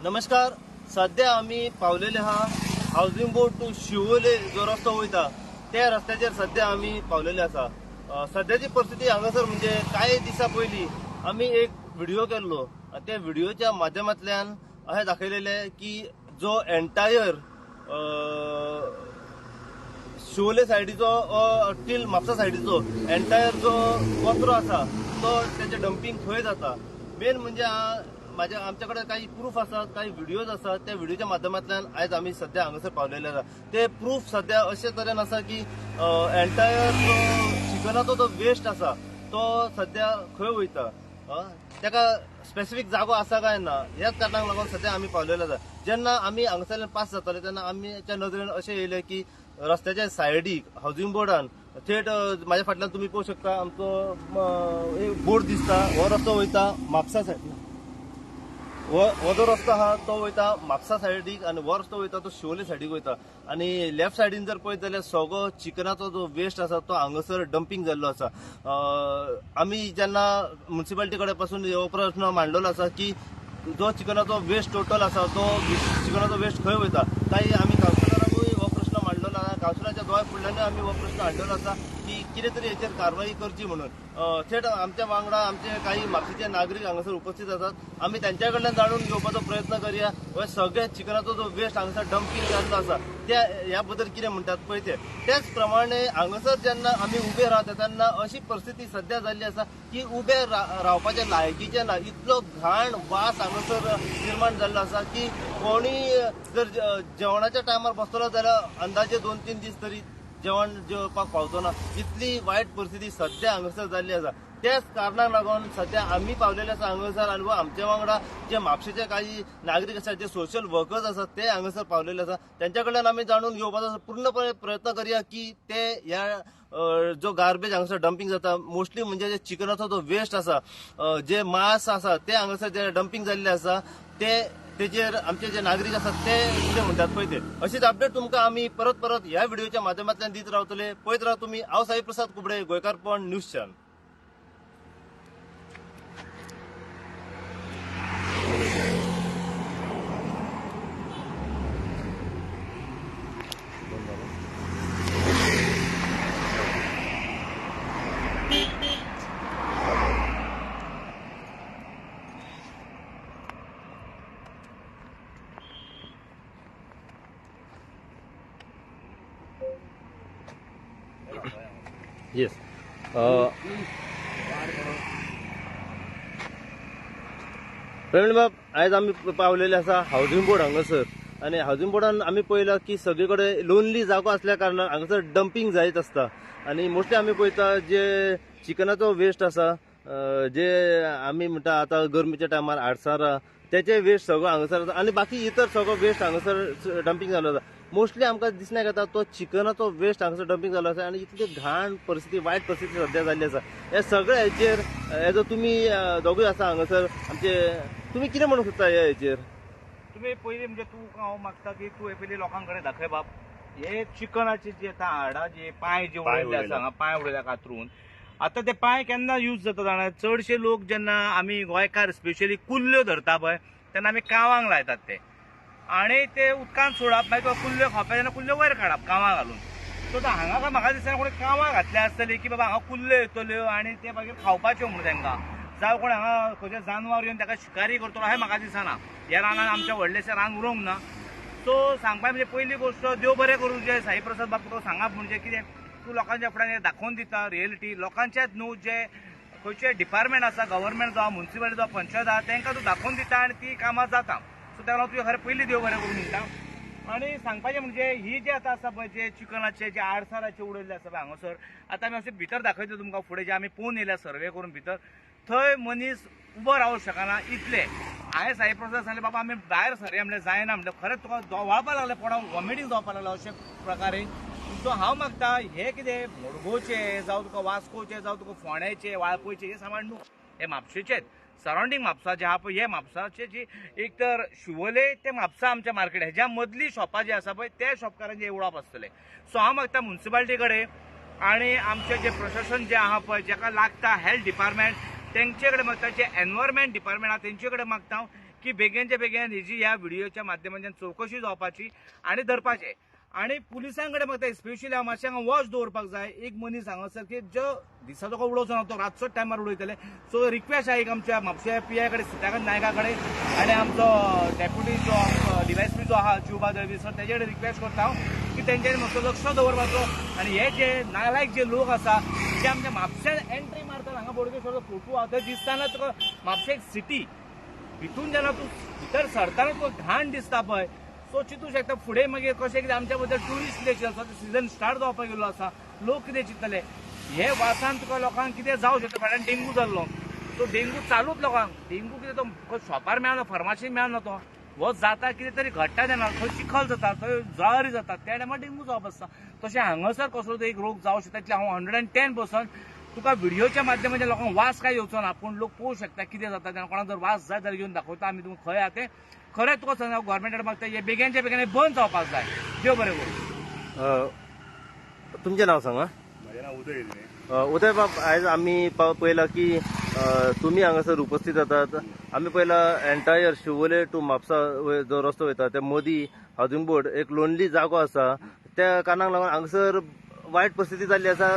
नमस्कार. सध्या आमी पावलेले आहा हावसिंग बोर्ड टू शिवोले जो रस्तो वयता त्या रस्त्याचेर सध्या आमी पावलेले आसा. सध्याची परिस्थिती हांगासर म्हणजे कांय दिसां पयलीं आमी एक व्हिडिओ केल्लो. त्या व्हिडिओच्या माध्यमांतल्यान अशें दाखयलेलें की जो एंटायर शिवोले सायडीचो टील म्हापसा सायडीचो एंटायर जो कचरो आसा तो तेजें डंपींग खंय जाता. मेन म्हणजे माझ्या आमच्या कडेन काही प्रूफ आसात, काही व्हिडिओज आसात. त्या व्हिडिओच्या माध्यमांतल्यान आयज आमी सध्या हांगासर पावलेले आसा. ते प्रूफ सध्या अशे तरेन आसा की एंटायर जो चिकनाचो जो वेस्ट आसा तो सध्या खंय वयता, ताका स्पेसिफीक जागो आसा काय ना, ह्याच कारणाक लागून सध्या आमी पावलेले आसा. जेन्ना आमी हांगासरल्यान पास जाताले तेन्ना आमच्या नदरेन अशें येयलें की रस्त्याच्या सायडीक हावसिंग बोर्डान थेट म्हाज्या फाटल्यान तुमी पळोवंक शकता आमचो एक बोर्ड दिसता. हो रस्तो वयता म्हापसा सायड, हो जो रस्तो आहा तो वयता म्हापसा सायडीक आनी हो रस्तो वयता तो शिवोले सायडीक वयता. आनी लेफ्ट सायडीन जर पळयत जाल्यार सगळो चिकनाचो जो वेस्ट आसा तो हांगासर डंपींग जाल्लो आसा. आमी जेन्ना म्युनिसिपालिटी कडेन पासून हो प्रस्न मांडलेलो आसा की जो चिकनाचो वेस्ट टोटल आसा तो चिकनाचो वेस्ट खंय वयता, काही आमी कावन्सिलराकूय हो प्रस्न मांडलेलो आसा. कावन्सिलराच्या दोळ्या फुडल्यानूय आमी हो प्रस्न हाडलेलो आसा की कितें तरी हेचेर कारवाई करची म्हणून. थेट आमच्या वांगडा आमचे काही म्हापशेचे नागरीक हांगासर उपस्थित आसात. आमी त्यांच्या कडल्यान जाणून घेवपाचो प्रयत्न करया हो सगळे चिकनाचो जो वेस्ट हांगासर डंपींग जाल्लो आसा त्या ह्या बद्दल कितें म्हणटात पळय ते. त्याच प्रमाणे हांगासर जेन्ना आमी उबे रावता तेन्ना अशी परिस्थिती सध्या जाल्ली आसा की उबे रावपाच्या लायकीचे ना, इतलो घाण वास हांगासर निर्माण जाल्लो आसा की कोणीय जर जेवणाच्या टायमार बसतलो जाल्यार अंदाजे 2-3 दीस तरी जेवण जेवपाक पावचो ना, इतली वायट परिस्थिती सध्या हांगासर जाल्ली आसा. त्याच कारणाक लागून सध्या आमी पावलेले आसा हांगासर आनी आमच्या वांगडा जे म्हापशेचे काही नागरीक आसात, जे सोशल वर्कर्स आसात ते हांगासर पावलेले आसा. त्यांच्या कडल्यान आमी जाणून घेवपाचो पूर्णपणे प्रयत्न करया की ते ह्या जो गार्बेज हांगासर डंपींग जाता, मोस्टली म्हणजे जे चिकनाचो जो वेस्ट आसा, जे मांस आसा ते हांगासर जे डंपींग जाल्ले आसा ते तेजेर आमचे जे नागरीक आसात ते कितें म्हणटात पळय ते. अशीच अपडेट तुमकां आमी परत परत ह्या व्हिडिओच्या माध्यमांतल्यान दीत रावतले. पळयत राव तुमी. हांव Sai Prasad Kubde, Goenkarponn news channel. Yes. Praveen बाब, आयज आमी पावलेले आसा हावसिंग बोर्ड हांगासर आनी हावसिंग बोर्डान आमी पळयलां की सगळे कडेन लोनली जागो आसल्या कारणान हांगासर डंपींग जायत आसता. आनी मोस्टली आमी पळयता जे चिकनाचो वेस्ट आसा, जे आमी म्हणटा आतां गरमेच्या टायमार आडसारां तेचे वेस्ट सगळो हांगासर आसा आनी बाकी इतर सगळो वेस्ट हांगासर डंपींग जाल्लो आसा. मोस्टली आमकां दिसण्याक येता तो चिकनाचो वेस्ट हांगासर डंपींग जाल्लो आसा आनी इतली घाण परिस्थिती, वायट परिस्थिती सध्या जाल्ली आसा. हे सगळे हेचेर एज अ तुमी दोगूय आसा हांगासर आमचे, तुमी कितें म्हणूंक सोदता ह्या हेचेर? तुमी पयलीं म्हणजे तूं हांव मागता की तूं हे पयलीं लोकां कडेन दाखय बाब, हे चिकनाचे जे आतां हाडां जे पांय जे उडयल्ले आसा हांगा, पांय उडयल्या कातरून, आतां ते पांय केन्ना यूज जाता जाणा? चडशे लोक जेन्ना आमी गोंयकार स्पेशली कुल्ल्यो धरता पळय तेन्ना आमी कावांक लायतात ते, आनी ते उदकांत सोडप, मागीर कुल्ल्यो खावपा तेन्ना कुल्ल्यो वयर काडप कावां घालून. सो आतां हांगा काय म्हाका दिसना कोणी कावां घातल्या आसतली की बाबा हांगा कुल्ल्यो येतल्यो आनी ते मागीर खावपाच्यो म्हणून तांकां, जावं कोण हांगा खंयचे जानवर येवन ताका शिकारी करतलो अशें म्हाका दिसना. ह्या रानान आमच्या व्हडलेशें रान उरोंक ना. सो सांगपा म्हणजे पयली गोश्ट देव बरें करूं जे साई प्रसाद बाब तुका सांगप म्हणजे कितें, तूं लोकांच्या फुड्यान दाखोवन दिता रियलिटी, लोकांच्याच न्हू जे खंयचे डिपार्टमेंट आसा, गव्हर्मेंट जावं म्युनिसिपालिटी जावं पंचायत आसा, तांकां तूं दाखोवन दिता आनी ती कामां जाता. सो ताका लागून तुवें खरें पयलीं देव बरें करूं म्हणटा. आनी सांगपाचें म्हणजे ही जे आतां आसा पळय जे चिकनाचे जे आडसाराचे उडयल्ले आसा पळय हांगासर, आतां आमी अशें भितर दाखयतले तुमकां फुडें जे आमी पळोवन येयल्या सर्वे करून भितर, थंय मनीस उबो रावंक शकना इतले. हांवें साई प्रसाद सांगलें बाबा आमी भायर सरया म्हणलें जायना म्हणलें, खरेंच तुका वळपाक लागलें पोटाक वॉमिटींग जावपाक लागलें अशे प्रकारे. सो हांव मागता हे कितें मडगांवचे जावं तुका वास्कोचे जावं तुका फोंड्याचे वाळपयचे हे सामान न्हू, हे म्हापशेचेच सरावंडींग म्हापसा जे आहा पळय, हे म्हापसाचे जी एक तर शिवोले ते म्हापसा आमच्या मार्केट हेज्या मदली शॉपां जी आसा पळय त्या शॉपकारांचे उडोवप आसतलें. सो हांव मागता म्युनिसिपालिटी कडेन आनी आमचें जें प्रशासन जें आहा पळय जेका लागता हेल्थ डिपार्टमेंट तेंचे कडेन मागता, जे एनवायरमेंट डिपार्टमेंट आहा तेंचे कडेन मागता हांव की बेगीनच्या बेगीन हेजी ह्या व्हिडिओच्या माध्यमांतल्यान चवकशी जावपाची आनी धरपाचें. आनी पुलिसां कडेन मागता स्पेशली हांव मातशें हांगा वॉच दवरपाक जाय. एक मनीस हांगासर की जो दिसाचो को उडोवचो ना तो रातचोच टायमार उडयतले. सो रिक्वेस्ट आहा एक आमच्या म्हापशा पीआय कडेन, सीताकांत नायका कडेन आनी आमचो डेप्युटी जो डीवायएसपी जो आहा जिवबा दळवी सर तेजे कडेन रिक्वेस्ट करता हांव की तेंच्यांनी मातसो लक्ष दवरपाचो. आनी हे जे नालायक जे लोक आसा जे आमच्या म्हापश्यान एंट्री मारतात, हांगा बोडगेश्वरचो फोटो आहा थंय दिसतना तुका म्हापशें एक सिटी भितून जेन्ना तूं भितर सरतना तुका घाण दिसता पळय. सो चिंतू शकता फुडें मागीर कशें कितें आमच्या बद्दल ट्युरिस्ट प्लेस आसा, सिजन स्टार्ट जावपाक गेल्लो आसा, लोक कितें चिंततले हे वासान तुका लोकांक कितें जावं शकता. फाटल्यान डेंगू जाल्लो, सो डेंगू चालूच लोकांक. डेंगू कितें तो शॉपार मेळना, फार्मासीन मेळना, तो हो जाता कितें तरी घडटा तेन्ना थंय चिखल जाता, थंय जळारी जाता, त्या टायमार डेंगू जावप आसता. तशें हांगासर कसलो तो एक रोग जावं शकता. इतलें हांव 110% तुका व्हिडिओच्या माध्यमांतल्यान लोकांक वास काय येवचो ना, पूण लोक पळोवंक शकता कितें जाता तेन्ना. कोणाक जर वास जाय जाल्यार घेवन दाखयता आमी तुमकां खंय आहा तें. खरें तुका सांगता गव्हर्मेंटान मागता हे बेगीनच्या बेगीन बंद जावपाक जाय. देव बरें करूं. तुमचें नांव सांगा. म्हजें नांव उदय. उदय बाब, आयज आमी पळयलां की तुमी हांगासर उपस्थित जातात. आमी पळयला एंटायर शिवोले टू म्हापसा जो रस्तो वयता त्या मदीं हावसिंग बोर्ड एक लोनली जागो आसा. त्या कारणाक लागून हांगासर वायट परिस्थिती जाल्ली आसा.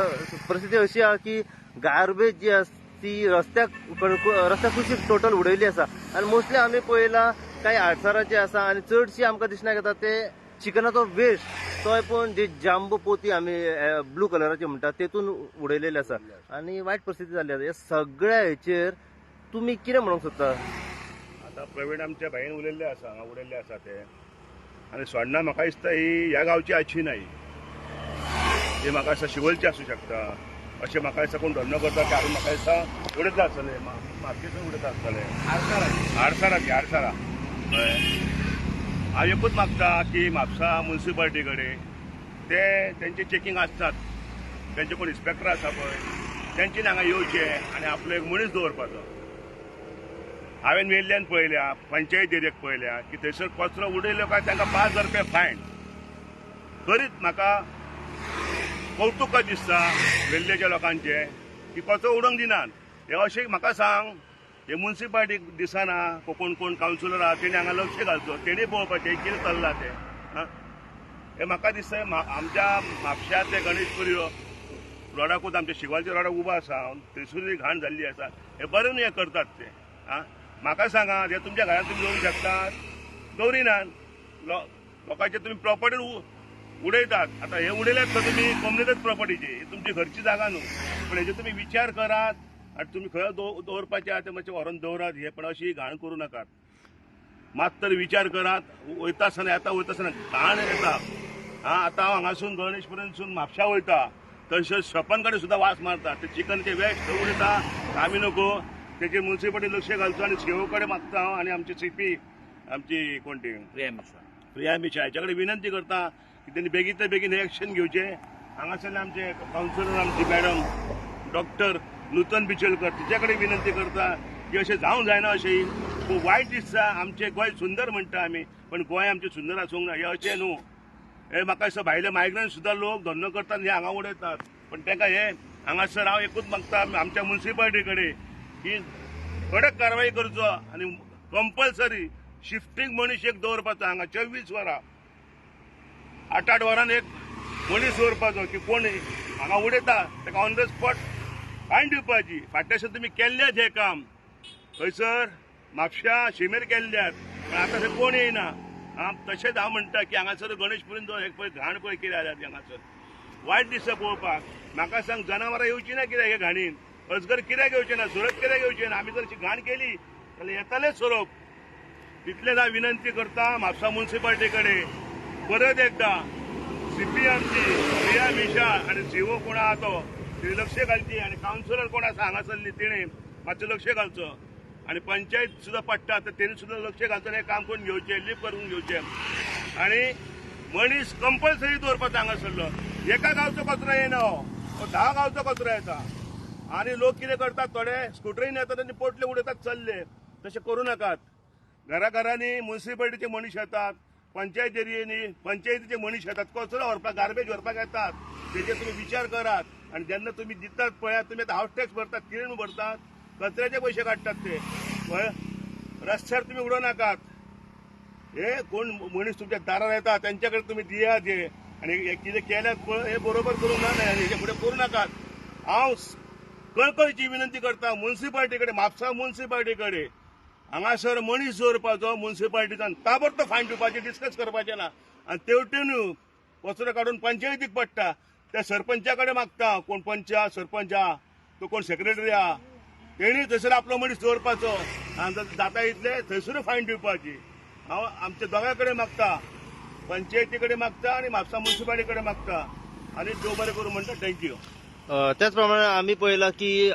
परिस्थिती अशी आहा की गार्बेज जी आसा ती रस्त्या कुशीक टोटल उडयली आसा. आनी मोस्टली आमी पळयला कांय आडसराचे आसा आनी चडशी आमकां दिसण्याक येता ते चिकनाचो वेस्ट, तोय पण जे जांबो पोती आमी ब्लू कलराची म्हणटा तेतून उडयलेले आसा आनी वायट परिस्थिती जाल्ली आसा. हे सगळ्या हेचेर तुमी कितें म्हणूंक सोदता? आतां प्रवीण आमच्या भाईन उलयल्ले आसा, हांगा उडयल्ले आसा ते. आनी सोडणां म्हाका दिसता ही ह्या गांवची आसची नाही, ही म्हाका दिसता शिवोलची आसूं शकता. अशें म्हाका दिसता कोण धंदो करता ते हाडून म्हाका दिसता उडयता आसतले, म्हापशेसून उडयता आसतले. आडसराची आडसरा. हांव एकूच मागता की म्हापसा मुन्सिपालिटी कडेन ते तेंचे चेकिंग आसतात, तेंचे कोण इन्स्पेक्टर आसा पळय तेंच्यानी हांगा येवचें आनी आपलो एक मनीस दवरपाचो. हांवें वेल्ल्यान पळयल्या, पंचायत एरियाक पळयल्या की थंयसर कचरो उडयलो काय तांकां 5,000 रुपया फायन. खरीच म्हाका कौतुक दिसता वेल्लेच्या लोकांचें की कचरो उडोवंक दिनात. हे अशें म्हाका सांग, हे मुन्सिपालिटीक दिसना कोण कोण कावन्सिलर आहा तेणी हांगा लक्ष घालचो, तेणी पळोवपाचें कितें चल्लां तें. हे म्हाका दिसता आमच्या म्हापश्या ते गणेशपुरी रोडाकूच आमच्या शिवालच्या रोडाक उबो आसा, थंयसरूय घाण जाल्ली आसा. हे बरें न्हू हें करतात ते. म्हाका सांगा, हे तुमच्या घरांत तुमी दवरूंक शकतात? दवरिनात. लोकांचे तुमी प्रॉपर्टी उडयतात. आतां हे उडयल्यात खंय तुमी कोमनिगत प्रॉपर्टीची, ही तुमची घरची जागा न्हू. पूण हेजेर तुमी विचार करात आनी तुमी खंय दवरपाचें आहा तें मातशें व्हरोन दवरात हे, पण अशी घाण करूं नाकात. मात तर विचार करात. वयता आसतना येता, वयता आसतना घाण येता. आतां हांव हांगासून गणेशपुरींतसून म्हापशा वयता, थंयसर शॉपां कडेन सुद्दां वास मारता. ते चिकनचे वेस्ट खंय उडयता आमी नको. तेचेर मुन्सिपालिटी लक्ष घालचो. आनी सीओ कडेन मागता हांव आनी आमची सीपी आमची कोण ती प्रिया मिश्रा हाच्या कडेन विनंती करता की तेणी बेगीन बेगीन हे एक्शन घेवचें. हांगासरले आमचे कावन्सिलर आमची मॅडम डॉक्टर नूतन बिचोलकर तिच्या कडेन विनंती करता की अशें जावंक जायना. अशें खूब वायट दिसता. आमचें गोंय सुंदर म्हणटा आमी, पण गोंय आमचें सुंदर आसूंक ना हें अशें न्हू. हे म्हाका दिसता भायले मायग्रंट सुद्दां लोक धंदो करतात, हे हांगा उडयतात. पण तांकां हे हांगासर हांव एकूच मागता आमच्या मुन्सिपालिटी कडेन की कडक कारवाई करचो आनी कंपल्सरी शिफ्टींग मनीस एक दवरपाचो हांगा 24 वरां, 8-8 वरान एक मनीस दवरपाचो की कोण हांगा उडयता ताका ऑन the spot fine दिवपाची. फाटल्या तुमी केल्ल्याच हें काम थंयसर म्हापश्या शिमेर केल्ल्यात, पण आतां थंय कोण येयना. तशेंच हांव म्हणटा की हांगासर गणेशपुरीन जो एक पळय घाण पळय कितें जाल्या हांगासर वायट दिसता पळोवपाक. म्हाका सांग, जनावरां येवची ना कित्याक हे घाणीन? अजगर कित्याक येवचें ना? सोरोप कित्याक येवचें ना? आमी जर अशी घाण केली जाल्यार येतलेच सोरोप. तितलेंच हांव विनंती करता म्हापसा मुन्सिपालिटी कडेन परत एकदां सीपी आमची प्रिया मिश्रा आनी सीओ कोण आहा तो तिणें लक्ष घालची आनी कावन्सिलर कोण आसा हांगासरली तिणें मातशें लक्ष घालचो आनी पंचायत सुद्दां पडटा तर तेणी सुद्दां लक्ष घालचो. हें काम करून घेवचें, लीप करून घेवचें आनी मनीस कंपल्सरी दवरपाचो हांगासरलो. एका गांवचो कचरो येना, हो 10 गांवचो कचरो येता. आनी लोक कितें करतात, थोडे स्कुटरीन येतात आनी पोटले उडयतात चल्ले. तशें करूं नाकात. घराघरांनी मुन्सिपालिटीचे मनीस येतात, पंचायत एरियेनी पंचायतीचे मनीस येतात, कचरो व्हरपाक, गार्बेज व्हरपाक येतात. तेजेर तुमी विचार करात. आनी जेन्ना तुमी दितात पळयात, तुमी आतां हावस टॅक्स भरतात, कितें भरतात, कचऱ्याचे पयशे काडटात ते. रस्त्यार तुमी उडोवं नाकात. हे कोण मनीस तुमच्या दारार येता त्यांच्याकडे तुमी दियात हे, आनी हे कितें केल्यात पळय हे बरोबर करूंक ना, हेजे फुडें करूं नाकात. हांव कळकळीची विनंती करता मुन्सिपाल्टी कडेन, म्हापसा मुन्सिपाल्टी कडेन, हांगासर मनीस दवरपाचो मुन्सिपाल्टीच्यान ताबडतोब फायन दिवपाचें, डिस्कस करपाचें ना. आनी तेवटेनूय कचरो काडून पंचायतीक पडटा, त्या सरपंचा कडेन मागता, कोण पंच आहा सरपंच आहा तो कोण सेक्रेटरी आहा, तेणी थंयसर आपलो मनीस दवरपाचो आनी जाता इतले थंयसरूय फायन दिवपाची. हांव आमच्या दोगां कडेन मागता, पंचायती कडेन मागता आनी म्हापसा मुन्सिपाल्टी कडेन मागता, आनी देव बरें करूं म्हणटा. Thank you. त्याचप्रमाणे आमी पळयलां की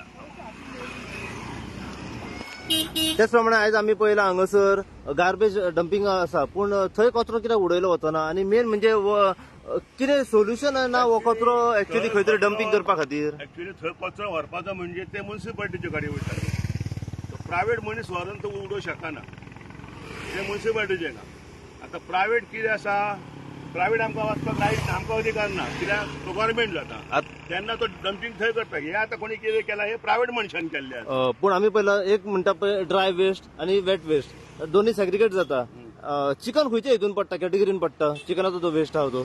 त्याचप्रमाणे आयज आमी पळयलां हांगासर गार्बेज डंपींग आसा, पूण थंय कचरो कित्याक उडयलो वचना आनी मेन म्हणजे कितें सोल्युशन ना हो कचरो एक्चुअली खंय तरी डंपींग करपा खातीर? एक्चुअली थंय कचरो व्हरपाचो म्हणजे ते मुन्सिपाल्टीच्यो गाडी वयता, प्रायवेट मनीस व्हरून तो उडोवंक शकना, ते मुन्सिपाल्टीचे ना. आतां प्रायवेट कितें आसा, प्रायवेट आमकां वचपाक रायट ना, आमकां अधिकार ना, कित्याक तो गव्हर्मेंट जाता तेन्ना तो डंपींग थंय करता. हे आतां कोणी कितें केलां हे प्रायवेट मनशान केल्लें आसा. पूण आमी पयला एक म्हणटा पळय ड्राय वेस्ट आनी वेट वेस्ट दोन्ही सेग्रिगेट जाता. चिकन खंयच्या हितून पडटा, कॅटेगरीन पडटा चिकनाचो जो वेस्ट आहा तो?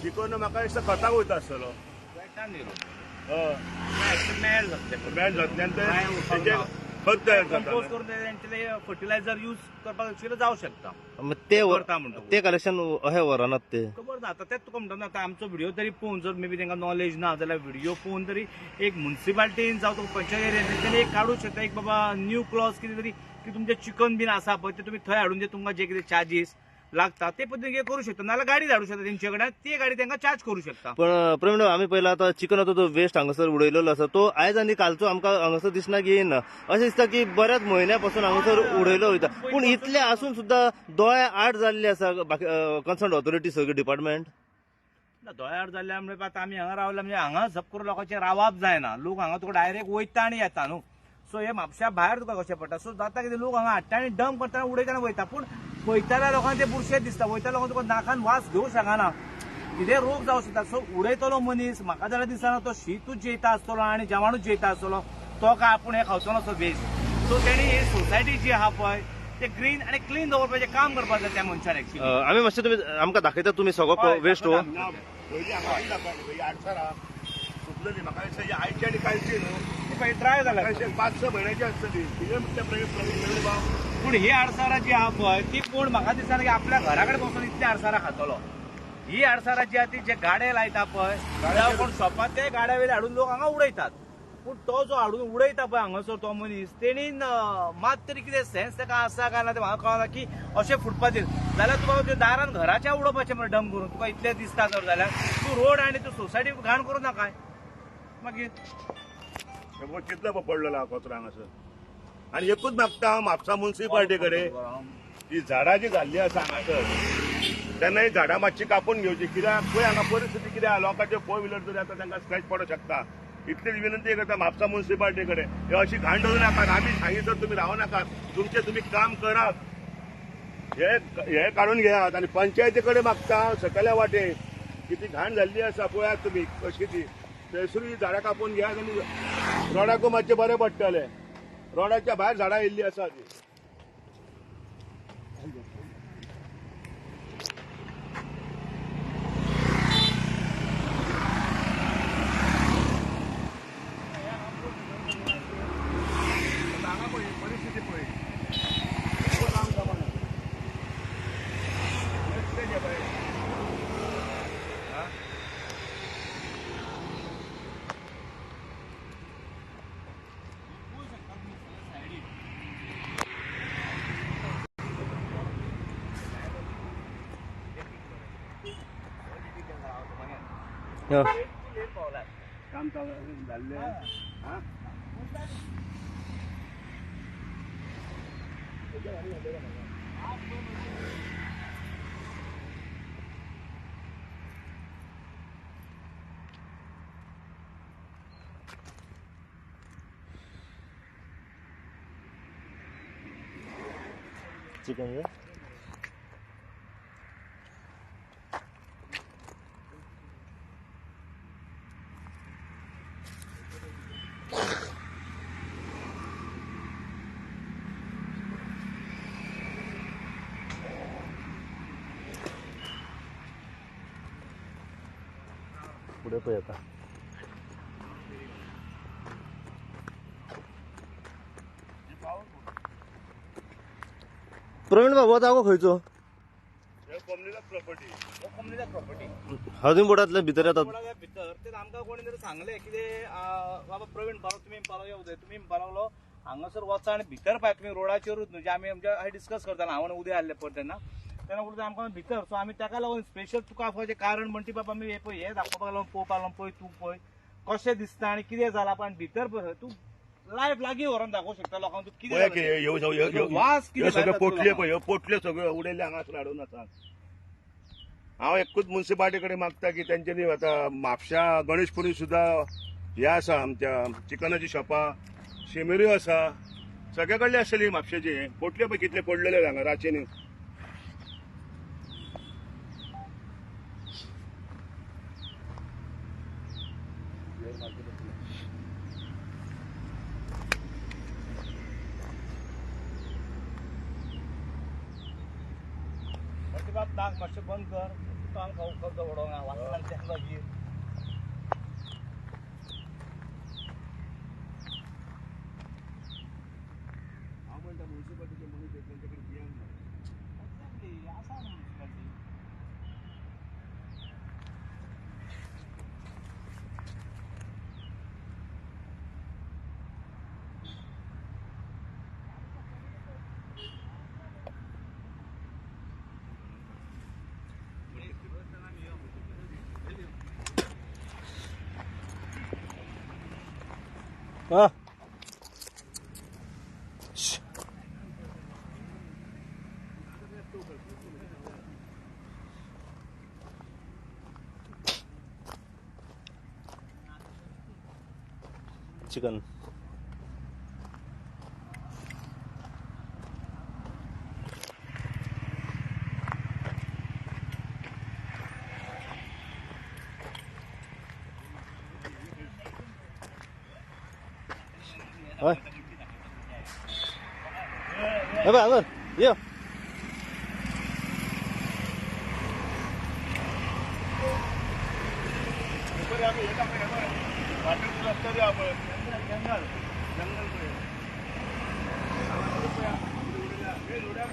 चिकन म्हाका दिसता खताक वयता आसतलो. हय, मेळ जातलें, मेळ जातलें आनी तें खत तयार जाता, कंपोज करून तेंचे फर्टिलायझर यूज करपाक एक्चुअली जावं शकता. ते करता म्हणटा ते कलेक्शन अशें व्हरनात ते, खबर ना. आतां तेंच तुका म्हणटा न्हू, आतां आमचो व्हिडिओ तरी पळोवन जर मे बी तांकां नॉलेज ना जाल्यार व्हिडिओ पळोवन तरी एक मुन्सिपाल्टीन जावं तुका पंचायत एरियेन तेणी एक काडूंक शकता, एक बाबा न्यू क्लॉज कितें तरी की तुमचें चिकन बीन आसा पळय ते तुमी थंय हाडून जे तुमकां जे कितें चार्जीस लागता ते पद्दतीन कितें करूं शकता, नाजाल्यार गाडी धाडूं शकता तेंचे कडेन, ते गाडी तांकां चार्ज करूं शकता. पण प्रवीण आमी पळयला आतां चिकनाचो जो वेस्ट हांगासर उडयलेलो आसा तो आयज आनी कालचो आमकां हांगासर दिसना की येना, अशें दिसता की बऱ्याच म्हयन्या पासून हांगासर उडयलो वयता, पूण इतले आसून सुद्दां दोळे आड जाल्ले आसा बाकी कन्सर्न ऑथॉरिटी सगळे डिपार्टमेंट. ना, दोळ्यार जाल्ल्या म्हणजे आतां आमी हांगा रावल्या म्हणजे हांगा जप करून लोकांचें रावप जायना, लोक हांगा तुका डायरेक्ट वयता आनी येता न्हू. सो हे म्हापश्या भायर तुका कशें पडटा, सो जाता कितें लोक हांगा हाडटा आनी डंप करता उडयतना वयता, पूण वयताल्या लोकांक ते बुरशें दिसता, वयता लोकांक तुका नाकान वास घेवंक शकना, कितें रोग जावं शकता. सो उडयतलो मनीस म्हाका जाल्यार दिसना तो शीतूच जेयता आसतलो आनी जेवणूच जेयता आसतलो, तो काय आपूण हें खावचो नासलो वेस्ट. सो तेणी ही सोसायटी जी आहा पळय ते ग्रीन आनी क्लीन दवरपाचें काम करपाक जाय त्या मनशान एक्चुअली. आमी मातशें तुमी आमकां दाखयता तुमी सगळो वेस्ट हो? ना, पयलीं हांगा दाखय आडसरां सुकलेली, म्हाका दिसता ही आयची आनी कालची न्हू, ड्राय जाला 5-6 म्हयन्याची आसतली. कितें म्हणटा प्रवीण बाब? पूण ही आडसारां जी आहा पळय ती कोण म्हाका दिसना की आपल्या घरा कडेन बसून इतली आडसारां खातलो. ही आडसारां जी आहा ती जे गाडे लायता पळय जावं कोण शॉपात ते गाड्या वयले हाडून लोक हांगा उडयतात, पूण तो जो हाडून उडयता पळय हांगासर तो मनीस तेणीन मात तरी कितें सेन्स ताका आसा काय ना तें म्हाका कळना की अशें फुटपाचेर जाल्यार तुका त्यो दारान घराच्या उडोवपाचें म्हण डंप करून तुका इतलें दिसता जर जाल्यार तूं रोड आनी तूं सोसायटी घाण करूं नाका. मागीर कितलो पडलेलो आहा कचरो हांगासर. आनी एकूच मागता हांव म्हापसा मुन्सिपाल्टी कडेन, ही झाडां जी घाल्ली आसा हांगासर तेन्ना ही झाडां मातशी कापून घेवची, कित्याक पळय हांगा परिस्थिती कितें आहा, लोकांचे फोर व्हिलर जरी आतां तांकां स्क्रॅच पडोंक शकता. इतलीच विनंती करता म्हापसा मुन्सिपाल्टी कडेन, हे अशी घाण दवरूं नाकात, आमी सांगितलं तुमी रावं नाकात, तुमचें तुमी काम करात, हे काडून घेयात. आनी पंचायती कडेन मागता हांव सकयल्या वाटेन की ती घाण जाल्ली आसा पळयात तुमी कशी ती, थंयसरूय ही झाडां कापून घेयात आनी रोडाकूय मातशें बरें पडटलें. रोडाच्या भायर झाडां येयल्ली आसा ती. हांगा पळय परिस्थिती पळय, काम जावना. काम जाल्लें. चिकन फुडें पळय आतां. प्रवीण बाबू, हो जागो खंयचो? प्रॉपर्टी. प्रॉपर्टी हाऊसिंग बोर्डांतल्या भितर येतात. भितर ते आमकां कोणी तरी सांगलें कितें, बाबा प्रवीण पावलो, तुमी म्हणपाक लागले, उदय तुमी म्हणपाक लागलो हांगासर वचा आनी भितर पळय तुमी रोडाचेरूच न्हू, जे आमी आमच्या डिस्कस करताले हांव आनी उदय आसले पळय तेन्ना, तेन्ना उरता आमकां भितर. सो आमी ताका लागून स्पेशल तुका आफोवपाचें कारण म्हणटी बाबा आमी हे पळय हे दाखोवपाक लागून पळोवपाक लागून पळय तूं पळय कशें दिसता आनी कितें जालां, पण भितर पळय तूं लायव्ह लागीं व्हरोन दाखोवंक शकता लोकांक तूं कितें. वास कितें सगळे पोटल्यो पळय, पोटल्यो सगळ्यो उडयल्ले हांगासर हाडून आसा. हांव एकूच मुन्सिपाल्टी कडेन मागता की तेंच्यांनी आतां म्हापशा गणेशपुरी सुद्दां हे आसा, आमच्या चिकनाची शॉपां शेमेऱ्यो आसा, सगळे कडले आसतली म्हापशेची पोटल्यो पळय कितले पडलेले हांगा रातचे. बाब नाक मातशें बंद कर, तुका आमकां उखल उडोवंक वासान तें मागीर. हांव म्हणटा मुन्सिपाल्टीचे मनीस तेंचे कडेन भियेवंक ना. आसा न्हू मुन्सिपाल्टी. हा चिकन हय हे पळय हांगर यो. जंगल जंगल पळय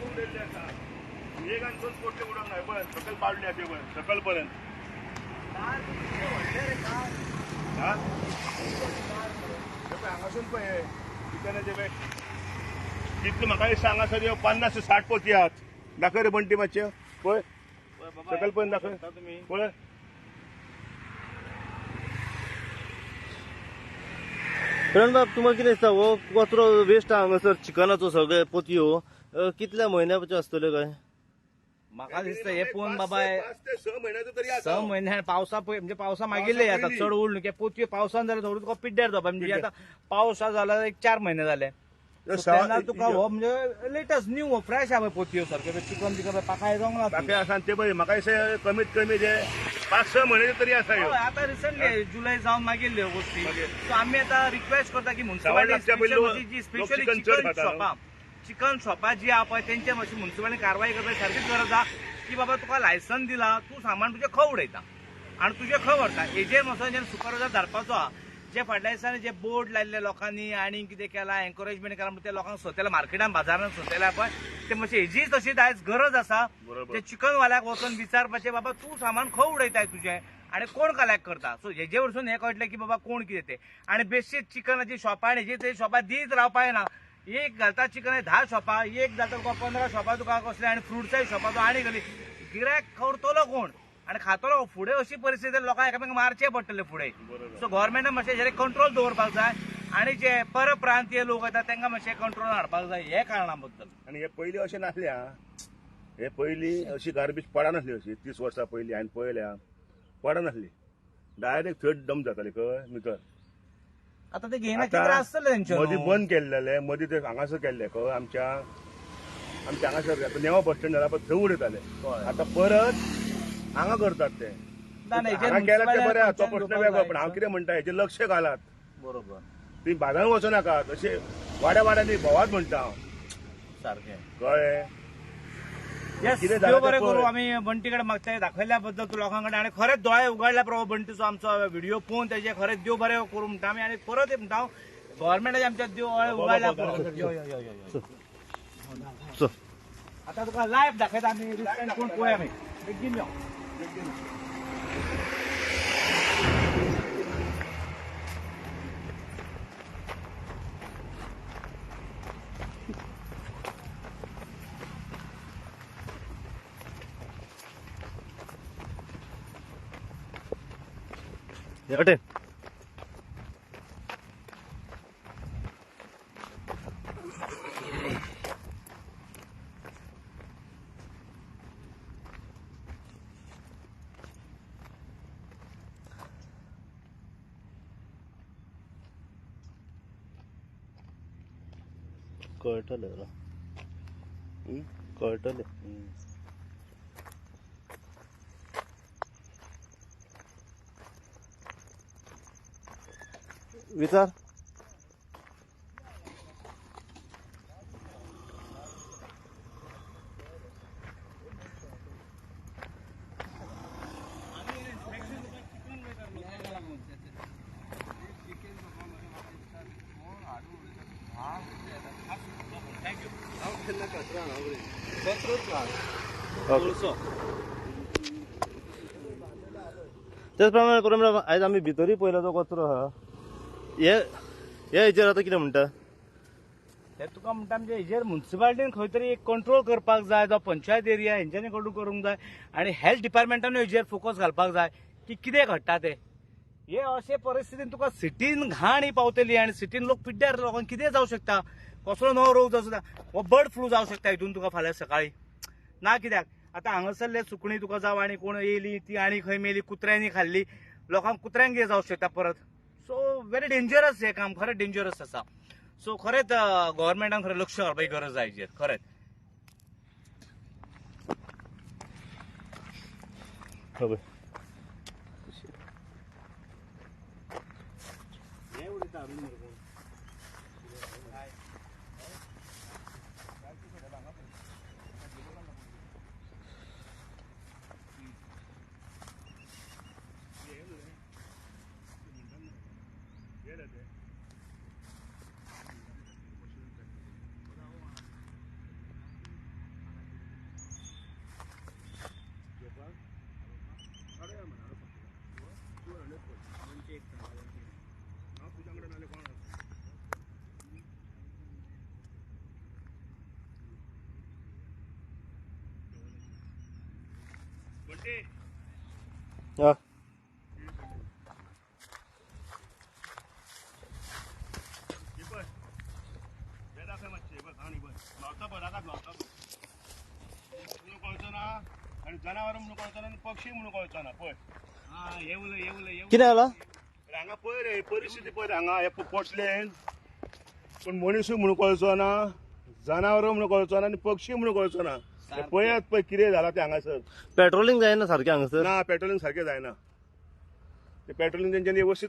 उडयल्ले आसा, एक आनी दोन पोटले उडोवंक ना, पळय सकयल पाडले ते पळय सकयल पर्यंत. हांगासून पळय चिकनाचे पळय कितले म्हाका दिसता हांगासर ह्यो 50 ते 60 पोती आहात. दाखय रे बंटी मातशें पळय सकयल पर्यंत दाखय पळय. प्रवीण बाब, तुमकां कितें दिसता हो कचरो वेस्ट हांगासर चिकनाचो सगळे पोतयो कितल्या म्हयन्याच्यो आसतल्यो काय? म्हाका दिसता हे पळोवन बाबा 5 ते 6 म्हयन्याचो तरी आसा. 6 म्हयन्या पावसा पळय म्हणजे पावसा मागिल्ले आता चड उड न्हू, पोतयो पावसान जाल्यार थोडो तुका पिड्ड्यार जावपा, म्हणजे आतां पावस जाला एक 4 म्हयने जाले तेन्ना तुका हो म्हणजे लेटस्ट न्यू हो फ्रेश आहा पोतयो सारके चिकन बिकन पाकाय जावंक ना. पाकाय आसा ते पळय म्हाका दिसता कमीत कमी जे 5-6 म्हयने तरी आसा. आतां रिसंटली जुलय जावन मागीर ह्यो गोश्टी. सो आमी आतां रिक्वेस्ट करता की मुन्सिपाल्टी जी स्पेशली चिकन शॉपां, चिकन शॉपां जी आहा पळय तेंचे मातशी मुन्सिपाल्टी कारवाय करपाची सारकीच गरज आहा की बाबा तुका लायसन दिला, तूं सामान तुजें खंय उडयता आनी तुजें खंय व्हरता हेजेर मातसो सुपरवायजर धाडपाचो आहा. जे फाटल्या दिसांनी जे बोर्ड लायिल्ले लोकांनी आनी कितें केलां एनकरेजमेंट केलां ते लोकांक सोतेला मार्केटान बाजारान सोतेला पळय ते मातशें हेजी तशी आयज गरज आसा. ते चिकनवाल्याक वचून विचारपाचें बाबा तूं सामान खंय उडयताय तुजें आनी कोण कलेक्ट करता. सो हेजे वरसून हें कळटलें की बाबा कोण कितें तें. आनी बेश्टी चिकनाची शॉपां आनी हेजी ते शॉपां दीत रावपा ना, एक घालता चिकन 10 शॉपां, एक घालता तुका 15 शॉपां तुका कसले आनी फ्रुट्साय शॉपां तूं आनी घाली गिरायक करतलो कोण आनी खातलो फुडें. अशी परिस्थिती लोकांक एकामेकांक मारचें पडटलें फुडें. सो गव्हर्मेंटान मातशें हेजेर कंट्रोल दवरपाक जाय आनी जे परप्रांतीय लोक येतात तांकां मातशें कंट्रोल हाडपाक जाय हे कारणा बद्दल. आनी हे पयलीं अशें नासलें आं, हे पयलीं अशी गार्बेज पडनासली अशी 30 वर्सां पयलीं हांवें पळयल्या पडनासली, डायरेक्ट थंय डंप जाताली खंय भितर. आतां ते घेयना कितें आसतलें तेंचे मदीं बंद केल्लेले, मदीं ते हांगासर केल्ले खंय आमच्या आमच्या हांगासर आतां नेवा बस स्टँड जाला पळय थंय उडयताले, आतां परत हांगा करतात ते. हांगा केल्यार ते बरें आहा, तो प्रश्न वेगळो, पण हांव कितें म्हणटा हेजेर लक्ष घालात. बरोबर, तुमी बाजारान वचूं नाका, तशें वाड्या वाड्यांनी भोवात म्हणटा हांव सारकें कळ्ळें. येस, कितें देव जालां तें बरें करूं. पळय. आमी बंटी कडेन मागता दाखयल्या बद्दल तूं लोकां कडेन आनी खरेंच दोळे उगडल्या प्रभू बंटीचो आमचो व्हिडिओ पळोवन तेजे खरेंच देव बरें करूं म्हणटा आमी. आनी परत म्हणटा हांव गव्हर्मेंटाचे आमच्या दोळे उगडल्या पुरो. यो यो यो यो. चल. आता तुका लायव्ह दाखयता आमी, रिस्टॉरंट कोण पळय आमी. बेगीन यो. वटेन. कळटलें जरा, कळटलें. विचार. तेच प्रमाणे करून आयज आमी भितरूय पळयलो तो कचरो आहा. हे हे हेचेर आतां कितें म्हणटा? हे तुका म्हणटा म्हणजे हेजेर मुन्सिपालिटीन खंय तरी एक कंट्रोल करपाक जाय, जावं पंचायत एरिया हेंच्यांनी कंट्रोल करूंक जाय आनी हेल्थ डिपार्टमेंटानूय हेजेर फोकस घालपाक जाय की कितें घडटा तें. हे अशे परिस्थितीन तुका सिटीन घाण ही पावतली आनी सिटीन लोक पिड्ड्यार लोकांक कितें जावं शकता, कसलो नवो रोग जावं शकता, हो बर्ड फ्लू जावं शकता हितून तुका फाल्यां सकाळी ना. कित्याक आतां हांगासरले सुकणी तुका जावं आनी कोण येयली ती आनी खंय मेली, कुत्र्यांनी खाल्ली, लोकांक कुत्र्यांक कितें जावं शकता परत. सो व्हेरी डेंजरस हें काम, खरें डेंजरस आसा. सो खरेंच गव्हर्मेंटान खरें लक्ष घालपाची गरज आसा हेजेर खरेंच. खबर. हा. आणि जनावर म्हणून कळचो ना आनी पक्षी म्हणून कळचो ना. पळय कितें जाला? हांगा पळय रे परिस्थिती पळय हांगा हे पोटलेन पूण मनीसूय म्हणून कळचो ना, जनावर म्हणून कळचो ना आनी पक्षी म्हणून कळचो ना. पळयात पळय कितें जाला तें हांगासर. पेट्रोलिंग जायना सारकें हांगासर? ना, पेट्रोलिंग सारकें जायना. ते पेट्रोलिंग तेंच्यांनी वेवस्थीत